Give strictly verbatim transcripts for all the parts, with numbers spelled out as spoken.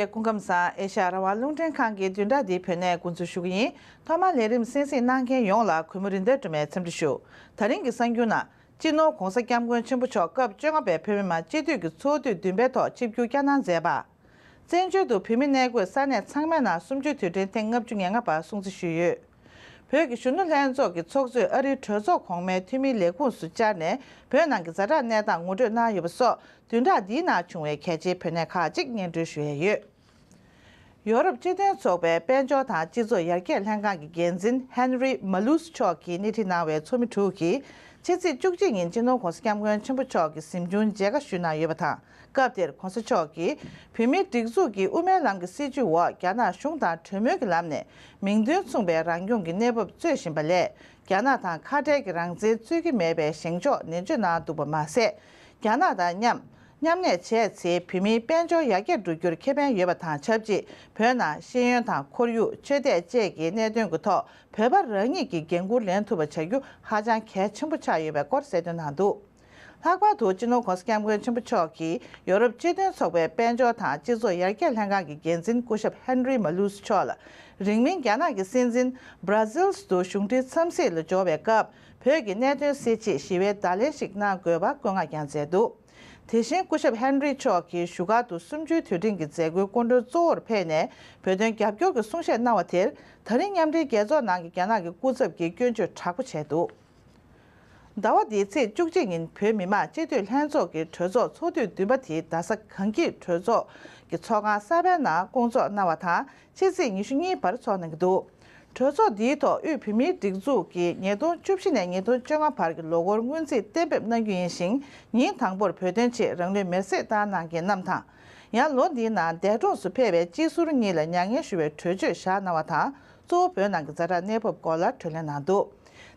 སྐུ་ཁམས་བཟང་། ཨེ་ཤ་ཡ་རང་དབང་རླུང་འཕྲིན་ཁང་གི་བདུན་ཕྲག་འདིའི་བོད་གནས་འགོ་འཛུགས་ཞུ་གི་ཡིན། ཐོག་མར་ལས་རིམ་གསན་གཟིགས་གནང་མཁན་ཡོངས་ལ་གུས་མོ་རིན་ལྡན་སྒྲོལ་མས་འཚམས་འདྲི་ཞུ། ད་རིང་གི་གསར་འགྱུར་ནང་། སྤྱི་ནོར་༧གོང་ས་༧སྐྱབས་མགོན་ཆེན་པོ་མཆོག་སྐབས་བཅོ་ལྔ་པའི་བོད་མི་མང་སྤྱི་འཐུས་ཀྱི་ཚོགས་དུས་བདུན་པའི་ཐོག་ཆིབས་བསྒྱུར་བསྐྱངས་གནང་མཛད་པ། བཙན་བྱོལ་དུ་བོད་མི་གནས་འཁོད་ས་གནས་ཚང་མའི་ནང་གསུམ་བཅུའི་དུས་དྲན་ཐེངས་ལྔ་བཅུ་ང་ལྔ་པ་སྲུང་བརྩི་ཞུས་ཡོད། བོད་ཀྱི་གཞོན་ནུ་ལྷན་ཚོགས་ཀྱི་ཚོགས་གཙོས་ཨ་རིའི་གྲོས་ཚོགས་གོང་མའི་འཐུས་མིའི་ལས་ཁུངས་སུ་བཅར་ནས་བོད་ནང་གི་ཛ་དྲག་གནས་སྟངས་ངོ་སྤྲོད་གནང་ཡོད་པ་སོགས་བདུན་ཕྲག་འདིའི་ནང་བྱུང་བའི་གལ་ཆེའི་བོད་གནས་ཁག་ཅིག་སྙན་སྒྲོན་ཞུ་ཡས་ཡོད། ཡོ་རོབ་སྤྱི་མཐུན་ཚོགས་པའི་དཔལ་འབྱོར་དང་སྤྱི་ཚོགས་ཡར་རྒྱས་ལྷན་ཁང་གི་འགན་འཛིན་ཧན་རི་མ་ལུས་མཆོག་གིས་སྣེ་ཁྲིད་གནང་བའི་ཚོགས་མི་དྲུག་གིས་ཕྱི་ཚེས་བཅུ་གཅིག་ཉིན་སྤྱི་ནོར་༧གོང་ས་༧སྐྱབས་མགོན་ཆེན་པོ་མཆོག་གི་གཟིམ་ཆུང་མཇལ་ཁ་ཞུས་གནང་ཡོད་པ་དང་། སྐབས་དེར་༧གོང་ས་མཆོག་གིས་བོད་མིའི་སྒྲིག་འཛུགས་ཀྱི་དབུ་མའི་ལམ་གྱི་སྲིད་བྱུས་འོག་རྒྱ་ནག་གཞུང་དང་གྲོས་མོལ་གྱི་ལམ་ནས་མིང་དོན་མཚུངས་པའི་རང་སྐྱོང་གི་གནས་བབ་རྩོད་བཞིན་པ་ལས། རྒྱ་ནག་དང་ཁ་བྲལ་གྱི་རང་བཙན་རྩོད་ཀྱི་མེད་པའི་བཞེངས་ཕྱོགས་ནན་བརྗོད་གནང་འདུག་པ་མ་ཟད། རྒྱ་ནག་དང་མཉམ་མཉམ་གནས་བྱས་ཚེ་བོད་མིའི་དཔལ་འབྱོར་ཡར་རྒྱས་འགྲོ་རྒྱུར་ཁེ་ཕན་ཡོད་པ་དང་ཆབས་ཅིག་བོད་ནང་ཤེས་ཡོན་དང་ཁོར་ཡུག་ཆོས་དད་བཅས་ཀྱི་གནད་དོན་གྱི་ཐོག་བོད་པ་རང་ཉིད་ཀྱིས་འགན་འཁུར་ལེན་ཐུབ་པ་བྱ་རྒྱུ་ཧ་ཅང་གལ་ཆེན་པོ་ཆགས་ཡོད་པའི་སྐོར་གསལ་སྟོན་གནང་འདུག་ལྷག་པར་དུ་སྤྱི་ནོར་༧གོང་ས་༧སྐྱབས་མགོན་ཆེན་པོ་མཆོག་གིས་ཡོ་རོབ་སྤྱི་མཐུན་ཚོགས་པའི་དཔལ་འབྱོར་དང་སྤྱི་ཚོགས་ཡར་རྒྱས་ལྷན་ཁང་གི་འགན་འཛིན་སྐུ་ཞབས་ཧན་རི་མ་ལུས་མཆོག་ལ་རིང་མིན་རྒྱ་ནག་གི་སྲིད་འཛིན་བྷ་ར་ཛིལ་དུ་གཞུང་འབྲེལ་འཚམས་གཟིགས་ལ་འབྱོར་བའི་སྐབས་བོད་ཀྱི་གནད་དོན་སེལ་ཆེད་ཞི་བའི་བརྡ་ལན་ཞིག་གནང་དགོས་པ་བཀོད་མངགས་ཀྱང་མཛད་འདུག་དེ་བཞིན་སྐུ་ཞབས་ཧན་རི་མཆོག་གིས་བཞུགས་སྒར་དུ་གསུམ་བཅུའི་དུས་དྲན་གྱི་མཛད་སྒོའི་སྐུ་མགྲོན་གཙོ་བོར་ཕེབས་ནས་བོད་དོན་རྒྱབ་སྐྱོར་གྱི་གསུང་བཤད་གནང་བ་དེར་ད་རིང་མཉམ་འབྲེལ་རྒྱལ་ཚོགས་ནང་གི་རྒྱ་ནག་གི་སྐུ་ཚབ་ཀྱིས་སྐྱོན་བརྗོད་དྲག་པོ་བྱས་འདུག་ཟླ་བ་འདིའི་ཚེས་བཅུ་གཅིག་ཉིན་བོད་མི་མང་སྤྱི་འཐུས་ལྷན་ཚོགས་ཀྱི་གྲོས་ཚོགས་ཚོགས་དུས་བདུན་པ་དེ་རྡ་ས་གངས་སྐྱིད་གྲོས་ཚོགས་ཀྱི་ཚོགས་ཁང་གསར་པའི་ནང་བསྐོང་ཚོགས་གནང་བ་དང་། ཕྱི་ཚེས་ཉི་ཤུ་གཉིས་བར་འཚོགས་གནང་གི་འདུག་གྲོས་ཚོགས་འདིའི་ཐོག་དབུས་བོད་མིའི་སྒྲིག་འཛུགས་ཀྱིས་ཉིས་སྟོང་བཅུ་བཞི་ནས་ཉིས་སྟོང་བཅོ་ལྔ་བར་གྱི་ལོ་འཁོར་སྔོན་རྩིས་གཏན་འབེབས་གནང་རྒྱུ་ཡིན་ཞིང་། ཉིན་དང་པོར་བོད་དོན་ཆེད་རང་ལུས་མེར་སྲེག་བཏང་གནང་མཁན་རྣམས་དང་། ཡང་ལོ་འདིའི་ནང་འདས་གྲོངས་སུ་ཕེབས་པའི་སྤྱི་ཟུར་གཉིས་ལ་མྱ་ངན་ཞུ་བའི་གྲོས་ཆོད་བཞག་གནང་བ་དང་། གཙོ་བོ་བོད་ནང་གི་ཛ་དྲག་གནས་བབ་སྐོར་ལ་གྲོས་གླེང་གནང་འདུག་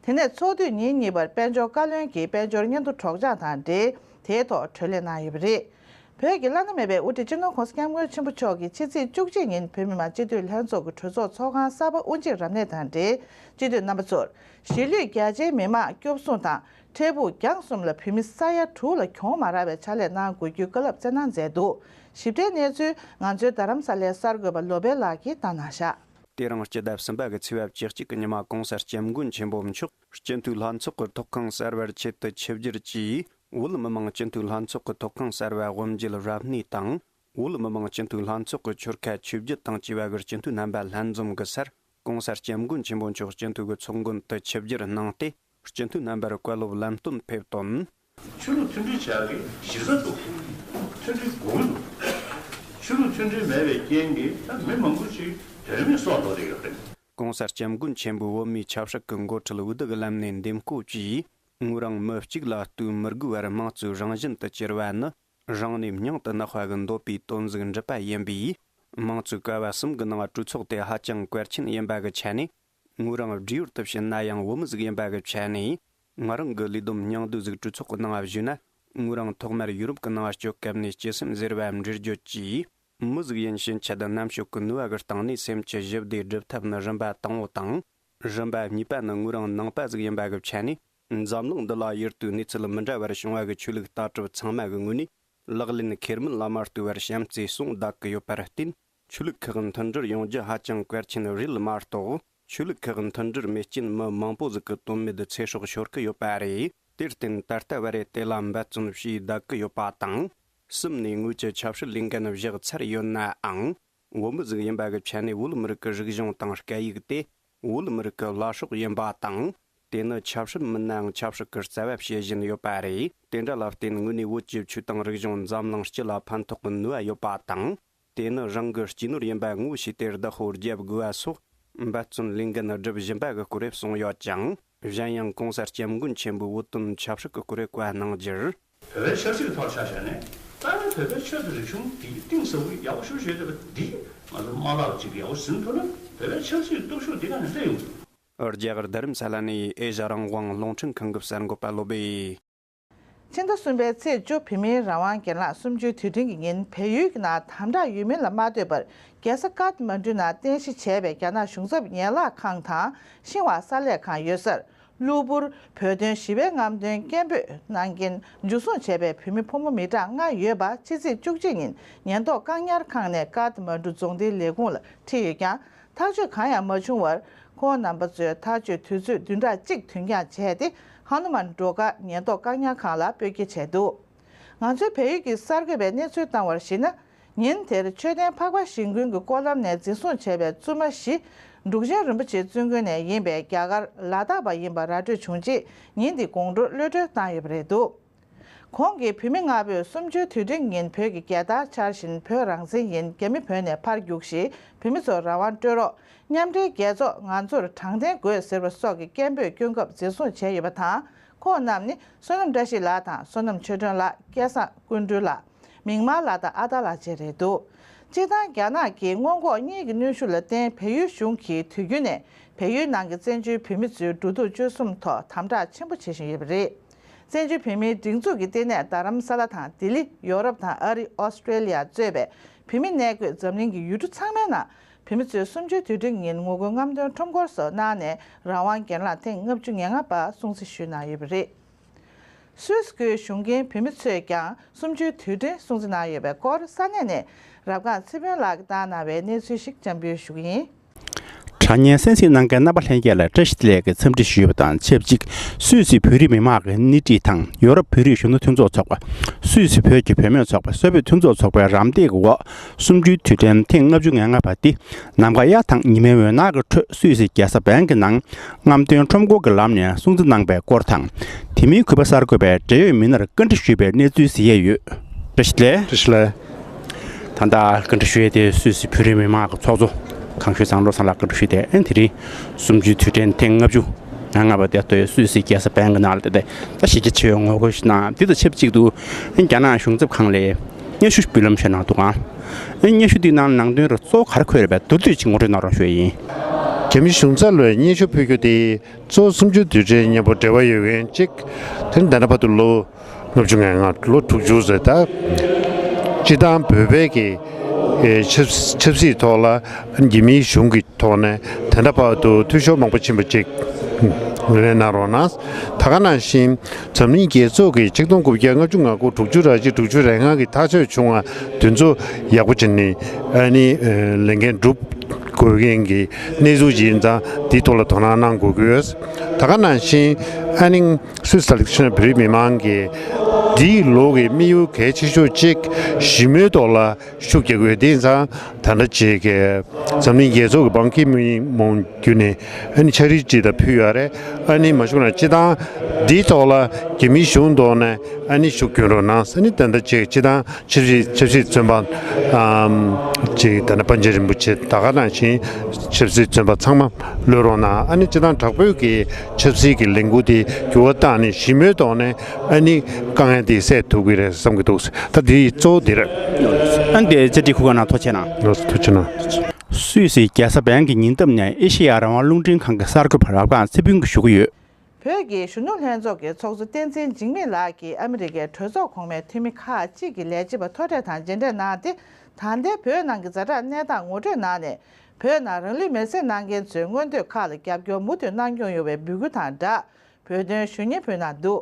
དེ་ནས་ཚོགས་དུས་ཉིན་གཉིས་པར་དཔལ་འབྱོར་བཀའ་བློན་གྱིས་དཔལ་འབྱོར་སྙན་ཐོ་སྒྲོག་སྦྱང་དང་འབྲེལ་དེའི་ཐོག་གྲོས་གླེང་གནང་ཡོད་པ་རེད། བོད་ཀྱི་བླ་ན་མེད་པའི་དབུ་ཁྲིད་སྤྱི་ནོར་༧གོང་ས་༧སྐྱབས་མགོན་ཆེན་པོ་མཆོག་གིས་ཕྱི་ཚེས་བཅུ་གཅིག་ཉིན་བོད་མི་མང་སྤྱི་འཐུས་ལྷན་ཚོགས་ཀྱི་གྲོས་ཚོགས་ཚོགས་ཁང་གསར་པ་དབུ་འབྱེད་རབ་གནས་དང་འབྲེལ་སྤྱི་འཐུས་རྣམ་པ་ཚོར་གཞིས་ལུས་རྒྱ་ཆེའི་མི་མང་སྐྱོབ་སྲུང་དང་། འཕྲལ་ཕུགས་རྒྱང་གསུམ་ལ་བོད་མི་ས་ཡ་དྲུག་ལ་གྱོང་མ་རག་པའི་ཕྱག་ལས་གནང་དགོས་རྒྱུའི་བཀའ་སློབ་སྩལ་གནང་མཛད་འདུག་ཞིབ་ཕྲའི་གནས་ཚུལ་ང་ཚོའི་རྡ་རམ་ས་ལའི་གསར་འགོད་པ་བློ་བྷེ་ལགས་ཀྱིས་བཏང་གནང་བཞག་དེ་རིང་སྤྱི་ཟླ་གསུམ་པ་གི་ཚེས་པ་བཅུ་གཅིག་གི་ཉི་མ་༧གོང་ས་༧སྐྱབས་མགོན་ཆེན་པོ་མཆོག་སྤྱི་འཐུས་ལྷན་ཚོགས་ཀྱི་ཐོག་ཁང་གསར་པར་ཆེད་དུ་ཆིབས་བསྒྱུར་གྱིས་བོད་མི་མང་སྤྱི་འཐུས་ལྷན་ཚོགས་ཀྱི་ཐོག་ཁང་གསར་པ་དབུ་འབྱེད་རབ་གནས་དང་། བོད་མི་མང་སྤྱི་འཐུས་ལྷན་ཚོགས་ཀྱི་ཆོལ་ཁ་ཆོས་བརྒྱུད་དང་བཅས་པ་གི་སྤྱི་འཐུས་རྣམ་པ་ལྷན་འཛོམས་ཀྱི་སར་༧གོང་ས་༧སྐྱབས་མགོན་ཆེན་པོ་མཆོག་སྤྱི་འཐུས་ཀྱི་ཚོགས་མགོན་དུ་ཆིབས་བསྒྱུར་གནང་སྟེ། སྤྱི་འཐུས་རྣམ་པར་བཀའ་སློབ་ལམ་སྟོན་ཕེབས་དོན། ཆོས་ལུགས་མཐུན་སྒྲིལ་བྱ་དགོས། གཞི་རྩ་གཏོད་དགོས། མཐུན་སྒྲིལ་དགོས་ཀྱི་འདུག་ཆོས་ལུགས་མཐུན་སྒྲིལ་མེད་པའི་རྐྱེན་གྱིས་ད་མི་མང་པོ་ཞིག་དོན་མེད་སྲོག་འདོར་བསྡད་ཡོད་རེད། ༸གོང་ས་༸སྐྱབས་མགོན་ཆེན་པོས་བོད་མིའི་ཆབ་སྲིད་ཀྱི་འགོ་ཁྲིད་འོས་བསྡུ་གི་ལམ་ནས་འདེམས་བསྐོ་བྱས། ངོས་རང་མི་གཅིག་ལ་ལྟོས་མི་དགོས་པར་དམངས་གཙོའི་རང་བཞིན་དུ་གྱུར་པ་ནི། རང་ནས་སྙིང་དུ་བརྣག་པ་གི་འདོད་པའི་དོན་ཟིག་འགྲུབ་པ་ཡིན་པས། དམངས་གཙོའི་ཀ་བ་གསུམ་གྱི་ནང་གྲོས་ཚོགས་དེ་ཧ་ཅང་གལ་ཆེན་ཡིན་པ་གི་ཆ་ནས། ངོས་རང་བགྲེས་ཡོལ་དུ་ཕྱིན་ན་ཡང་བོད་མི་ཟིག་ཡིན་པ་གི་ཆ་ནས། ང་རང་གི་ལས་བསྡོམས་སྙིང་བསྡུས་ཟིག་གྲོས་ཚོགས་ཀྱི་ནང་ཞུས་ན། ངོས་རང་ཐོག་མར་ཡུ་རོབ་ཀྱི་ནང་སྐྱོད་སྐབས་ནས་སྐྱེ་སེམས་གཟེར་བའམ་འབྲེལ་བརྗོད་ཀྱིས། མི་ཟིག་ཡིན་ཕྱིན་ཆད་རྣམ་དཔྱོད་ཀྱི་ནུས་པ་གི་སྟེང་ནས་སེམས་ཀྱི་ཞི་བདེ་སྒྲུབ་ཐབས་ནི་རིམ་པ་དང་པོ་དང་། རིམ་པ་གཉིས་པ་ནི་ངོས་རང་ནང་པ་ཟིག་ཡིན་པ་གི་ཆ་ནས། འཛམ་གླིང་འདི་ལ་ཡུལ་དུས་གནས་ཚུལ་མི་འདྲ་བར་བྱུང་བ་གི་ཆོས་ལུགས་ལྟ་གྲུབ་ཚང་མ་གི་ངོས་ནས། ལག་ལེན་ཁེར་མོ་ལ་མ་ལྟོས་པར་བྱམས་བརྩེ་ཟུང་ལྡན་གྱི་ཡོད་པར་བརྟེན། ཆོས་ལུགས་ཁག་མཐུན་སྒྲིལ་ཡོང་རྒྱུ་ཧ་ཅང་གལ་ཆེན་རེད་མ་གཏོགས། ཆོས་ལུགས་ཁག་མཐུན་སྒྲིལ་མེད་རྐྱེན་མི་མང་པོ་ཟིག་གི་དོན་མེད་ཚེ་སྲོག་ཤོར་གི་ཡོད་པ་རེད། དེར་བརྟེན་ད་ལྟ་བར་དེ་ལ་འབད་བརྩོན་བྱས་བསྡད་ཀྱི་ཡོད་པ་དང་། གསུམ་ནས་ངོས་ཀྱི་ཆབ་སྲིད་ལས་འགན་བཞག་ཚར་ཡོད་ནའང་། བོད་མི་ཟིག་ཡིན་པ་གི་ཆ་ནས་བོད་མི་རིགས་ཀྱི་རིག་གཞུང་དང་སྐད་ཡིག་དེ། བོད་མི་རིགས་ཀྱི་བླ་སྲོག་ཡིན་པ་དང་། དེ་ནི་ཆབ་སྲིད་མིན་ནའང་ཆབ་སྲིད་ཀྱི་རྩ་བ་བྱེད་བཞིན་ཡོད་པ་རེད། དེ་འདྲ་ལ་བརྟེན་ངོས་ནས་བོད་ཀྱི་ཆོས་དང་རིག་གཞུང་འཛམ་གླིང་སྤྱི་ལ་ཕན་ཐོགས་ཀྱི་ནུས་པ་ཡོད་པ་དང་། དེ་ནི་རང་གི་སྤྱི་ནོར་ཡིན་པ་ངོ་ཤེས་ཏེ་བདག་པོ་རྒྱབ་དགོས་པ་སོགས་འབད་བརྩོན་ལས་འགན་སྒྲུབ་བཞིན་པ་གི་སྐོར་གསུངས་ཡོད་ཅིང་། གཞན་ཡང་༸གོང་ས་༸སྐྱབས་མགོན་ཆེན་པོས་བོད་དོན་ཆབ་སྲིད་ཀྱི་སྐོར་བཀའ་གནང་རྒྱུར། བོད་པའི་ཆབ་སྲིད་ཀྱི་ཐོག་ཆ་བཞག་ནས་ད་ནི་བོད་པའི་ཆོས་དང་རིག་གཞུང་དེ་གཏིང་ཟབ་པོ་ཡག་པོ་ཞེ་པོ་བྱས་ཏེ་འདི་ང་ཚོ་མ་ལག་ཅིག་ཡག་པོ་ཟིན་ཐུབ་ན་བོད་པའི་ཆབ་སྲིད་ཀྱི་སྟོབས་ཤུགས་འདི་ག་ནས་སླེབས་ཡོང་གི་འདུག་རྒྱ་གར་རྡ་རམ་ས་ལ་ནས་ཨེ་ཤ་རང་དབང་རླུང་འཕྲིན་ཁང་གི་གསར་འགོད་པ་བློ་བྷེ། ཕྱི་ཟླ་གསུམ་པའི་ཚེས་བཅུ་བོད་མིའི་རང་དབང་སྒེར་ལངས་གསུམ་བཅུའི་དུས་དྲན་གྱི་ཉིན་བལ་ཡུལ་གྱི་ནང་དམ་དྲག་ཡོད་མིན་ལ་མ་ལྟོས་པར་རྒྱལ་ས་ཀཏ་མན་གྲུའི་ནང་རྟེན་གཞི་བྱས་པའི་རྒྱ་ནག་གཞུང་ཚབ་ཡན་ལག་ཁང་དང་ཤིན་ཧྭ་གསར་ལས་ཁང་ཡོད་སར་ གློ་བུར་བོད་དོན་ཞི་བའི་རྔམ་སྟོན་སྐད་འབོད་གནང་མཁན་འཇུ་བཟུང་བྱས་པའི་བོད་མི་ཕོ་མོ་མི་གྲངས་ལྔ་ཡོད་པ་ཕྱི་ཚེས་བཅུ་གཅིག་ཉིན་ཉེན་རྟོག་བཀག་ཉར་ཁང་ནས་ཀཏ་མན་གྲུ་རྫོང་སྡེའི་ལས་ཁུངས་ལ་ཁྲིད་ཡོད་ཀྱང་ཐག་གཅོད་གང་ཡང་མ་བྱུང་བར་ཁོང་རྣམ་པ་ཚོས་ཐག་གཅོད་དུས་ཚོད་བདུན་ཕྲག་གཅིག་དུས་འགྱངས་བྱས་ཏེ་ཧ་ནུ་མན་སྒྲོལ་དཀར་ཉེན་རྟོག་བཀག་ཉར་ཁང་ལ་སྤོས་སྐྱིལ་བྱས་འདུག་ང་ཚོའི་བལ་ཡུལ་གྱི་གསར་འགོད་པས་གནས་ཚུལ་བཏང་བར་གཞིགས་ན། ཉིན་དེར་མཆོད་རྟེན་འཕགས་པ་ཞིང་ཀུན་གྱི་སྐོར་ལམ་ནས་འཛིན་བཟུང་བྱས་པའི་བཙུན་མ་བཞི་འབྲུག་ཆེན་རིན་པོ་ཆེའི་བཙུན་དགོན་ནས་ཡིན་པའི་རྒྱ་གར་ལ་དྭགས་པ་ཡིན་པ་ར་སྤྲོད་བྱུང་རྗེས་ཉིན་འདི་དགོང་དྲོ་གློད་གྲོལ་བཏང་ཡོད་པ་རེད་འདུག་གོང་གི་བོད་མི་ལྔ་པོས་གསུམ་བཅུའི་དུས་དྲན་ཉིན་བོད་ཀྱི་རྒྱལ་དར་འཕྱར་བཞིན་བོད་རང་བཙན་ཡིན། རྒྱ་མི་བོད་ནས་ཕར་རྒྱུགས་ཤིག་བོད་མི་ཚོར་རང་དབང་སྤྲོད་རོགས། མཉམ་འབྲེལ་རྒྱལ་ཚོགས་ང་ཚོར་དྲང་བདེན་དགོས་ཟེར་བ་སོགས་ཀྱི་སྐད་འབོད་སྐྱོན་སྐབས་འཛིན་བཟུང་བྱས་ཡོད་པ་དང་། ཁོང་རྣམས་ནི་བསོད་ནམས་བཀྲ་ཤིས་ལགས་དང་བསོད་ནམས་ཆོས་སྒྲོན་ལགས། སྐལ་བཟང་ཀུན་སྒྲོན་ལགས། མིག་དམར་ལགས་དང་ཨ་སྟག་ལགས་བཅས་རེད་འདུག་སྤྱིར་བཏང་རྒྱ་ནག་གིས་སྔོན་འགོག་གཉིས་ཀྱི་གནོན་ཤུགས་ལ་བརྟེན་བལ་ཡུལ་གཞུང་གིས་དུས་རྒྱུན་ནས་བལ་ཡུལ་ནང་གི་བཙན་བྱོལ་བོད་མི་ཚོའི་འགྲོ་འདུག་སྤྱོད་གསུམ་ཐོག་དམ་དྲག་ཆེན་པོ་བྱེད་བཞིན་ཡོད་པ་རེད། བཙན་བྱོལ་བོད་མིའི་སྒྲིག་འཛུགས་ཀྱི་ལྟེ་གནས་རྡ་རམ་ས་ལ་དང་ལྡི་ལི། ཡོ་རོབ་དང་ཨ་རི། ཨོ་སི་ཀྲེ་ལི་ཡ་གཙོས་པའི་བོད་མི་གནས་འཁོད་འཛམ་གླིང་གི་ཡུལ་གྲུ་ཚང་མའི་ནང་བོད་མི་ཚོས་གསུམ་བཅུའི་དུས་དྲན་ཉིན་ངོ་རྒོལ་རྔམ་སྟོན་ཁྲོམ་སྐོར་སོགས་གནང་ནས་རང་དབང་སྒེར་ལངས་ཐེངས་ལྔ་བཅུ་ང་ལྔ་པ་སྲུང་བརྩི་ཞུས་གནང་ཡོད་པ་རེད། སུད་སི་ཁུལ་བཞུགས་མཁན་བོད་མི་ཚོས་ཀྱང་གསུམ་བཅུའི་དུས་དྲན་སྲུང་བརྩི་གནང་ཡོད་པའི་སྐོར་ས་གནས་ནས་རབ་སྒང་ཚེ་དཔོན་ལགས་ཀྱིས་བཏང་གནང་བའི་གནས་ཚུལ་ཞིག་འཇམ་པོས་ཞུ་གི་ཡིན། དྲ་བརྙན་གསན་གཟིགས་གནང་མཁན་རྣམ་པ་ལྷན་རྒྱས་ལ་བཀྲ་ཤིས་བདེ་ལེགས་ཀྱི་འཚམས་འདྲི་ཞུ་ཡོད་པ་དང་ཆབས་ཅིག་སུད་སི་བོད་རིགས་མི་མང་གི་སྣེ་ཁྲིད་དང་ཡོ་རོབ་བོད་རིགས་གཞོན་ནུ་མཐུན་ཚོགས་ཚོགས་པ། སུད་སི་བོད་ཀྱི་བུད་མེད་ཚོགས་པ། སོག་པོའི་མཐུན་ཚོགས་ཚོགས་པའི་རམ་འདེགས་འོག་གསུམ་བཅུའི་དུས་དྲན་ཐེངས་ལྔ་བཅུ་ང་ལྔ་པ་འདི་ནམ་མཁའ་གཡའ་དང་ཉི་མའི་འོད་སྣང་གི་ཁྲོད་སུད་སི་རྒྱལ་ས་བན་གྱི་ནང་རྔམ་སྟོན་ཁྲོམ་སྐོར་གྱི་ལམ་ནས་སྲུང་བརྩི་གནང་པའི་སྐོར་དང་། དེ་མིན་གུས་པ་གསར་འགོད་པས་འབྲེལ་ཡོད་མི་སྣར་བཀའ་འདྲི་ཞུས་པའི་གནས་ཚུལ་གཟིགས་ཡས་ཡོད། བཀྲ་ཤིས་བདེ་ལེགས། བཀྲ་ཤིས་བདེ་ལེགས། ད་ལྟ་བཀའ་འདྲི་ཞུ་ཡས་དེ་སུད་སི་བོད་རིགས་མི་མང་གི་ཚོགས་གཙོ་གངས་ཤུད་ཚང་བློ་བཟང་ལགས་བཀའ་འདྲི་ཞུས་ཏེ། ཨེ་དེ་རིང་གསུམ་བཅུའི་དུས་དྲན་ཐེངས་ལྔ་བཅུ་ང་ལྔ་པ་དེ་ལྟོས་སུད་སི་རྒྱལ་ས་བན་གྱི་ནང་ལ་དེ་ལྟ་ད་གཞི་རྒྱ་ཆེ་བའི་ངོ་རྒོལ་ཞིག་གནང་། དེ་དང་ཆབས་ཅིག་ཏུ་ཨེ་རྒྱ་ནག་གཞུང་ཚབ་ཁང་ལས་སྙན་ཞུ་འབུལ་ལམ་ཞིག་གནང་འདུག་ག་ཨེ་སྙན་ཞུ་དེའི་ནང་ནང་དོན་ར་གཙོ་བོ་ག་རེ་འཁོད་རེད་པས། མདོར་བསྡུས་ཅིག་ངོ་སྤྲོད་གནང་རོགས་ཞུ་ཡ་ཡིན། རྒྱ་མི་གཞུང་ཚབ་ལ་སྙན་ཞུ་ཕུལ་རྒྱུ་དེ་གཙོ་བོ་གསུམ་བཅུའི་དུས་དྲན་མཉམ་པོ་འབྲེལ་བ་ཡོད་མཁན་གཅིག་དེ་ནི་ད་ལྟ་བར་དུ་ལོ་ལྔ་བཅུ་ང་ལྔ། ལོ་དྲུག་ཅུ་ཟེར་ད། སྤྱིར་བཏང་བོད་པའི་གི་ཨེ་ཆབ་ཆབ་སྲིད་ཐོག་ལ་རྒྱ་མིའི་གཞུང་གི་ཐོག་ནས་ད་ལྟ་བར་དུ་འཐུས་ཤོར་མང་པོ་ཕྱིན་པ་ཅིག་ངོས་ལེན་གནང་རོགས་གནང་། ད་ག་ནང་བཞིན་འཛམ་གླིང་རྒྱལ་ཚོགས་ཀྱི་ཆིག་སྟོང་དགུ་བརྒྱ་ལྔ་བཅུ་ང་དགུ། དྲུག་ཅུ་རེ་གཅིག་དྲུག་ཅུ་རེ་ལྔ་གི་ཐག་གཅོད་བྱུང་བ་དེ་ཚོ་ཡག་པོ་བྱས་ནས་ཨ་ནི་ལས་འགན་སྒྲུབ་དགོས་མཁན་གྱི་གནས་ཚུལ་ཅིག་ཡིན་ཙང་དེའི་ཐོག་ལ་དོ་སྣང་གནང་དགོས་ཀྱི་ཡོད། ད་ག་ནང་བཞིན་ཨ་ནི་སུད་སི་ད་ལྟ་བོད་རིགས་མི་མང་གི་འདིའི་ལོ་གི་དམིགས་ཡུལ་གལ་ཆེ་ཤོས་གཅིག་ཞི་མོལ་ཐོག་ལ་ཤུགས་རྒྱག་དགོས། དེ་ཡིན་ཙང་ད་ལྟ་ཅིག་གི་འཛམ་གླིང་རྒྱལ་ཚོགས་ཀྱི་བང་ཀི་མུན་བརྒྱུད་ནས་ཨ་ནི་ཕྱག་བྲིས་ཅིག་ད་ཕུལ་ཡོད་རེད། ཨ་ནི་མ་བྱུང་ན་སྤྱིར་བཏང་འདིའི་ཐོག་ལ་རྒྱ་མིའི་གཞུང་ཐོག་ནས་ཨ་ནི་ཤུགས་སྐྱོན་རོགས་གནང་ཟེར་ནི་ད་ལྟ་ཅིག་སྤྱིར་བཏང་ཆབ་སྲིད་ཆབ་སྲིད་བཙོན་པ་ཨམ་ཅིག་ད་ནི་པཎ་ཆེན་རིན་པོ་ཆེ་ད་ག་ནང་བཞིན་ཆབ་སྲིད་བཙོན་པ་ཚང་མ་གློད་རོགས་གནང་། ཨ་ནི་སྤྱིར་བཏང་དྲག་པོའི་གི་ཆབ་སྲིད་ཀྱི་ལས་འགུལ་དེ་འགྱུར་བ་བཏང་ནས་ཞི་མོལ་ཐོག་ནས་ཨ་ནི་དཀའ་ངལ་དེ་སེལ་ཐུབ་ཀྱི་རེད་བསམ་གྱི་འདུག་ད་དེ་གཙོ་བོ་དེ་རེད། ཨ་ནི་དེ་བཅར་འདྲི་ཁུག་ཁ་ནང་ཐུགས་རྗེ་གནང་། ལགས་སོ། ཐུགས་རྗེ་གནང་། སུད་སིའི་རྒྱལ་ས་བན་གྱི་ཉེ་འདབས་ནས་ཨེ་ཤེ་ཡ་རང་དབང་རླུང་འཕྲིན་ཁང་གི་གསར་འགོད་པ་རབ་སྒང་ཚེ་ཕུན་གྱིས་ཞུ་གི་ཡོད། བོད་ཀྱི་གཞོན་ནུ་ལྷན་ཚོགས་ཀྱི་ཚོགས་གཙོ་བསྟན་འཛིན་འཇིགས་མེད་ལགས་ཀྱིས་ཨ་མི་རི་ཀའི་གྲོས་ཚོགས་གོང་མའི་འཐུས་མི་ཁག་ཅིག་གི་ལས་བྱེད་པ་མཐོ་གྲས་དང་མཇལ་འཕྲད་གནང་སྟེ། ད་ལྟའི་བོད་ནང་གི་ཛ་དྲག་གནས་སྟངས་ངོ་སྤྲོད་གནང་ནས། བོད་ནང་རང་ལུས་མེར་སྲེག་གནང་མཁན་ཚོའི་མངོན་འདོད་ཁག་ལ་རྒྱབ་སྐྱོར་མུ་མཐུད་གནང་སྐྱོང་ཡོང་བའི་འབོད་སྐུལ་དང་སྦྲགས། བོད་དོན་ཞུ་སྙན་ཕུལ་གནང་འདུག་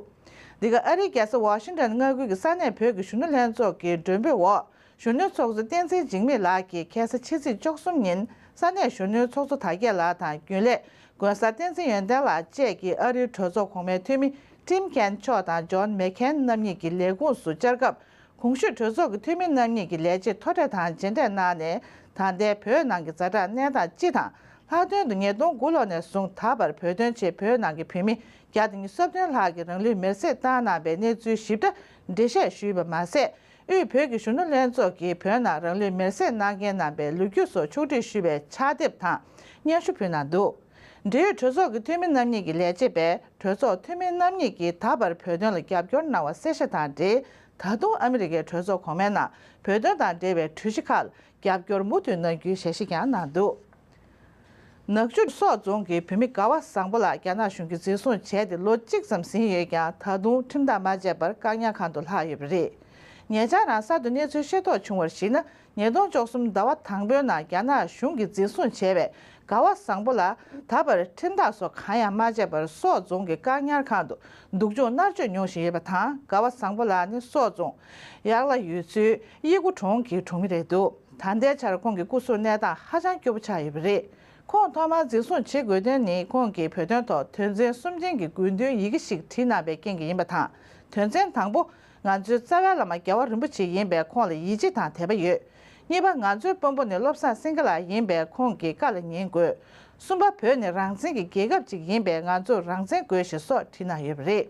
འདི་ག་ཨ་རིའི་རྒྱལ་ས་ཝ་ཤིང་ཊོན་མངའ་ཁུལ་གྱི་ས་གནས་བོད་ཀྱི་གཞོན་ནུ་ལྷན་ཚོགས་ཀྱི་མགྲོན་འབོད་འོག་གཞོན་ནུའི་ཚོགས་གཙོ་བསྟན་འཛིན་འཇིགས་མེད་ལགས་ཀྱིས་ཁ་སང་ཕྱི་ཚེས་བཅུ་གསུམ་ཉིན་ས་གནས་གཞོན་ནུའི་ཚོགས་གཙོ་དར་རྒྱས་ལགས་དང་རྒྱུན་ལས་མགོན་གསར་བསྟན་འཛིན་ཡོན་ཏན་ལགས་བཅས་ཀྱིས་ཨ་རིའི་གྲོས་ཚོགས་གོང་མའི་འཐུས་མི་ཊིམ་ཀེན་མཆོག་དང་ཇོན་མེག་ཁེན་རྣམ་གཉིས་ཀྱི་ལས་ཁུངས་སུ་བཅར་སྐབས། གོང་ཞུས་གྲོས་ཚོགས་ཀྱི་འཐུས་མི་རྣམ་གཉིས་ཀྱི་ལས་བྱེད་མཐོ་གྲས་དང་མཇལ་འཕྲད་གནང་ནས། ད་ལྟའི་བོད་ནང་གི་ཛ་དྲག་གནས་སྟངས་སྤྱི་དང་། ལྷག་དོན་དུ་ཉིས་སྟོང་དགུ་ལོ་ནས་བཟུང་ད་བར་བོད་དོན་ཆེད་བོད་ནང་གི་བོད་མི་བརྒྱ་དང་ཉི་ཤུ་རྩ་བདུན་ལྷག་གིས་རང་ལུས་མེར་སྲེག་བཏང་གནང་པའི་གནས་ཚུལ་ཞིབ་ཕྲ་འགྲེལ་བཤད་ཞུས་པ་མ་ཟད། དབུས་བོད་ཀྱི་གཞོན་ནུ་ལྷན་ཚོགས་ཀྱིས་བོད་ནང་རང་ལུས་མེར་སྲེག་གནང་མཁན་རྣམ་པའི་ལོ་རྒྱུས་སོགས་ཕྱོགས་སྒྲིག་ཞུས་པའི་ཕྱག་དེབ་དང་སྙན་ཞུ་ཕུལ་གནང་འདུག་འབྲེལ་ཡོད་གྲོས་ཚོགས་ཀྱི་འཐུས་མི་རྣམ་གཉིས་ཀྱི་ལས་བྱེད་པས་གྲོས་ཚོགས་འཐུས་མི་རྣམ་གཉིས་ཀྱིས་ད་བར་བོད་དོན་ལ་རྒྱབ་སྐྱོར་གནང་བ་གསལ་བཤད་དང་འབྲེལ། ད་དུང་ཨ་མི་རི་ཀའི་གྲོས་ཚོགས་གོང་མའི་ནང་བོད་དོན་དང་འབྲེལ་བའི་གྲོས་གཞི་ཁག་ལ་རྒྱབ་སྐྱོར་མུ་མཐུད་གནང་རྒྱུའི་ཞལ་བཞེས་ཀྱང་གནང་འདུག་ནག་ཆུ་སོག་རྫོང་གི་བུད་མེད་དགའ་བ་བཟང་པོ་ལགས་རྒྱ་ནག་གཞུང་གིས་འཛིན་བཟུང་བྱས་ཏེ་ལོ་གཅིག་ཙམ་ཟིན་ཡོད་ཀྱང་ད་དུང་ཁྲིམས་ཐག་མ་བཅད་པར་བཀག་ཉར་ཁང་དུ་ལྷག་ཡོད་པ་རེད། ཉེ་ཆར་རང་གསར་དུ་གནས་ཚུལ་ཤེས་རྟོགས་བྱུང་བར་གཞིགས་ན། ཉིས་སྟོང་བཅུ་གསུམ་ཟླ་བ་དང་པོའི་ནང་རྒྱ་ནག་གཞུང་གིས་འཛིན་བཟུང་བྱས་པའི་ དགའ་བ་བཟང་པོ་ལགས་ད་བར་ཁྲིམས་ཐག་སོགས་གང་ཡང་མ་བཅད་པར་སོག་རྫོང་གི་བཀག་ཉར་ཁང་དུ་སྡུག་སྦྱོང་མནར་གཅོད་མྱོང་བཞིན་ཡོད་པ་དང་། དགའ་བ་བཟང་པོ་ལགས་ནི་སོག་རྫོང་ཡར་ལ་ཡོད་ཚུལ་གཡི་གུ་གྲོང་གི་གྲོང་མི་རེད་འདུག་ད་ལྟའི་ཆར་ཁོང་གི་སྐུ་གཟུགས་གནས་སྟངས་ཧ་ཅང་སྐྱོ་པོ་ཆགས་ཡོད་པ་རེད། ཁོང་ཐོག་མར་འཛིན་བཟུང་བྱེད་དགོས་དོན་ནི། ཁོང་གིས་བོད་དོན་ཐོག་དོན་ཚན་གསུམ་ཅན་གྱི་དགོས་འདུན་ཡི་གེ་ཞིག་བྲིས་གནང་བའི་རྐྱེན་གྱིས་ཡིན་པ་དང་། དོན་ཚན་དང་པོ། ང་ཚོའི་རྩ་བའི་བླ་མ་རྒྱལ་བ་རིན་པོ་ཆེ་ཡིན་པས་ཁོང་ལ་ཡིད་ཆེས་དང་དད་པ་ཡོད། གཉིས་པ། ང་ཚོའི་དཔོན་པོ་ནི་བློ་བཟང་སེང་གེ་ལགས་ཡིན་པས་ཁོང་གི་བཀའ་ལ་ཉན་དགོས། གསུམ་པ། བོད་ནི་རང་བཙན་གྱི་རྒྱལ་ཁབ་ཅིག་ཡིན་པས་ང་ཚོར་རང་བཙན་དགོས་ཞེས་སོགས་བྲིས་གནང་ཡོད་པ་རེད།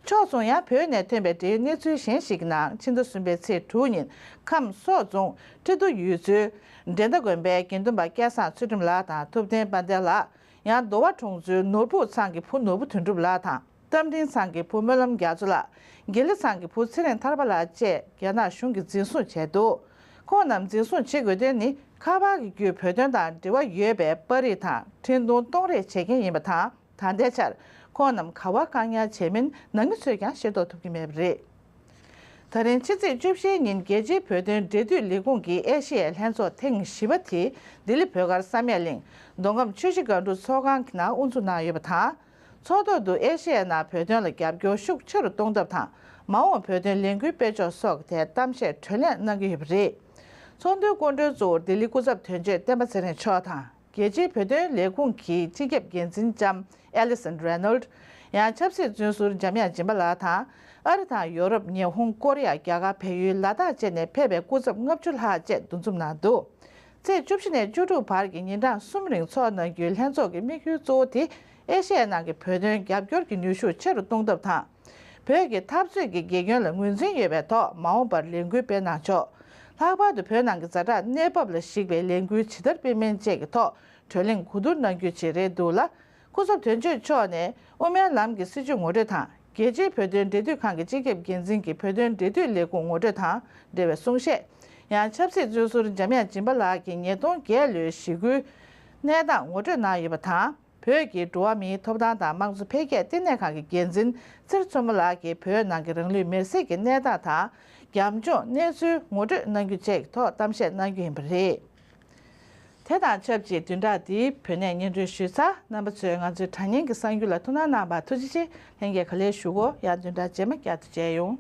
ཕྱོགས་མཚུངས། ཡང་བོད་ནས་ཐོན་པའི་འབྲེལ་ཡོད་གནས་ཚུལ་གཞན་ཞིག་གི་ནང་། ཕྱི་ཟླ་གསུམ་པའི་ཚེས་དྲུག་ཉིན་ཁམས་སོག་རྫོང་ཁྲི་རྡོ་ཡུལ་ཚོའི་འགྲན་ཟླ་དགོན་པའི་དགེ་འདུན་པ་སྐལ་བཟང་ཚུལ་ཁྲིམས་ལགས་དང་། ཐུབ་བསྟན་དཔལ་ལྡན་ལགས། ཡང་མདོ་བ་གྲོང་ཚོའི་ནོར་བུ་ཚང་གི་བུ་ནོར་བུ་དོན་གྲུབ་ལགས་དང་། རྟ་མགྲིན་ཚང་གི་བུ་སྨོན་ལམ་རྒྱ་མཚོ་ལགས། དགེ་ལེགས་ཚང་གི་བུ་ཚེ་རིང་ཐར་པ་ལགས་བཅས་རྒྱ་ནག་གཞུང་གིས་འཛིན་བཟུང་བྱས་འདུག་ཁོང་རྣམས་འཛིན་བཟུང་བྱེད་དགོས་དོན་ནི། ཁ་པར་གྱི་བརྒྱུད་བོད་དོན་དང་འབྲེལ་བ་ཡོད་པའི་པར་རིས་དང་འཕྲིན་ཐུང་གཏོང་རེས་བྱེད་མཁན་ཡིན་པ་དང་། ད་ལྟའི་ཆར་ཁོང་རྣམས་ག་བར་བཀག་ཉར་བྱས་མིན་ནང་མི་ཚོས་ཀྱང་ཤེས་རྟོགས་ཐུབ་ཀྱི་མེད་པ་རེད། ད་རིང་ཕྱི་ཚེས་བཅུ་བཞིའི་ཉིན་རྒྱལ་སྤྱིའི་བོད་དོན་འབྲེལ་མཐུད་ལས་ཁུངས་ཀྱི་ཨེ་ཤེ་ཡའི་ལྷན་ཚོགས་ཐེངས་བཞི་པ་དེ་ལྡི་ལི་བོད་སྒར་བསམ་ཡས་གླིང་མདོ་ཁམས་ཆུ་བཞི་སྒང་དྲུག་ཚོགས་ཁང་གི་ནང་དབུ་འཛུགས་གནང་ཡོད་པ་དང་། ཚོགས་ཐོག་ཏུ་ཨེ་ཤེ་ཡའི་ནང་བོད་དོན་ལ་རྒྱབ་སྐྱོར་ཤུགས་ཆེ་རུ་གཏོང་ཐབས་དང་། མ་འོངས་བོད་དོན་ལས་འགུལ་སྤེལ་ཕྱོགས་སོགས་ཀྱི་ཐད་གཏམ་བཤད་གྲོས་གླེང་གནང་གི་ཡོད་པ་རེད། ཚོགས་འདུའི་སྐུ་མགྲོན་གཙོ་བོར་ལྡི་ལི་སྐུ་ཚབ་དོན་གཅོད་བསྟན་པ་ཚེ་རིང་མཆོག་དང་། རྒྱལ་སྤྱིའི་བོད་དོན་ལས་ཁུངས་ཀྱི་སྤྱི་ཁྱབ་འགན་འཛིན་ལྕམ་ཨེ་ལི་སན་རེ་ནོལ། ཡང་ཆབ་སྲིད་བཙོན་ཟུར་འཇམ་དབྱངས་སྦྱིན་པ་ལགས་དང་། ཨ་རི་དང་ཡོ་རོབ། ཉི་ཧོང་། ཀོ་རི་ཡ། རྒྱ་གར། བལ་ཡུལ། ལ་དྭགས་བཅས་ནས་ཕེབས་པའི་སྐུ་ཚབ་ལྔ་བཅུ་ལྷག་བཅས་འདུ་འཛོམས་གནང་འདུག་ཚེས་བཅུ་བཞི་ནས་བཅུ་དྲུག་བར་གྱི་ཉིན་གྲངས་གསུམ་རིང་ཚོགས་གནང་རྒྱུའི་ལྷན་ཚོགས་ཀྱི་དམིགས་ཡུལ་གཙོ་བོ་དེ། ཨེ་ཤེ་ཡའི་ནང་གི་བོད་དོན་རྒྱབ་སྐྱོར་གྱི་ནུས་ཤུགས་ཆེ་རུ་གཏོང་ཐབས་དང་། བོད་ཀྱི་འཐབ་རྩོད་ཀྱི་དགེ་སྐྱོན་ལ་ངོས་འཛིན་ཡོད་པའི་ཐོག་མ་འོངས་པར་ལས་འགུལ་སྤེལ་གནང་ཕྱོགས། ལྷག་པར་དུ་བོད་ནང་གི་ཛ་དྲག་གནས་བབ་ལ་གཞིགས་པའི་ལས་འགུལ་ཇི་ལྟར་སྤེལ་མིན་བཅས་ཀྱི་ཐོག་གྲོས་གླེང་གོ་བསྡུར་གནང་རྒྱུ་བཅས་རེད་འདུག་ལ། སྐུ་ཚབ་དོན་གཅོད་མཆོག་ནས་དབུ་མའི་ལམ་གྱི་སྲིད་བྱུས་ངོ་སྤྲོད་དང་། རྒྱལ་སྤྱིའི་བོད་དོན་འབྲེལ་མཐུད་ཁང་གི་སྤྱི་ཁྱབ་འགན་འཛིན་གྱི་བོད་དོན་འབྲེལ་མཐུད་ལས་ཁུངས་ངོ་སྤྲོད་དང་འབྲེལ་བའི་གསུང་བཤད། ཡང་ཆབ་སྲིད་བཙོན་ཟུར་འཇམ་དབྱངས་སྦྱིན་པ་ལགས་ཀྱིས་ཉིས་སྟོང་བརྒྱད་ལོའི་ཞི་རྒོལ་གནས་སྟངས་ངོ་སྤྲོད་གནང་ཡོད་པ་དང་། བོད་ཀྱི་འགྲོ་བ་མིའི་ཐོབ་ཐང་དང་དམངས་གཙོ་འཕེལ་རྒྱས་བསྟི་གནས་ཁང་གི་འགན་འཛིན་ཚེ་རིང་མཚོ་མོ་ལགས་ཀྱིས་བོད་ནང་གི་རང་ལུས་མེར་སྲེག་གི་གནས་སྟངས་དང་། རྒྱབ་ལྗོངས་གནས་ཚུལ་ངོ་སྤྲོད་གནང་རྒྱུ་བཅས་ཀྱི་ཐོག་གཏམ་བཤད་གནང་རྒྱུ་ཡིན་པ་རེད། དེ་དང་ཆབས་ཅིག་བདུན་ཕྲག་འདིའི་བོད་གནས་སྙན་སྒྲོན་ཞུས་ཚར། རྣམ་པ་ཚོས་ང་ཚོའི་དྲ་བརྙན་གྱི་གསར་འགྱུར་ལ་ཐུགས་སྣང་གནང་བར་ཐུགས་རྗེ་ཆེ། ལྷན་རྒྱས་ག་ལེར་བཞུགས་གོ། ཡང་བདུན་ཕྲག་རྗེས་མ་བསྐྱར་དུ་མཇལ་ཡོང་།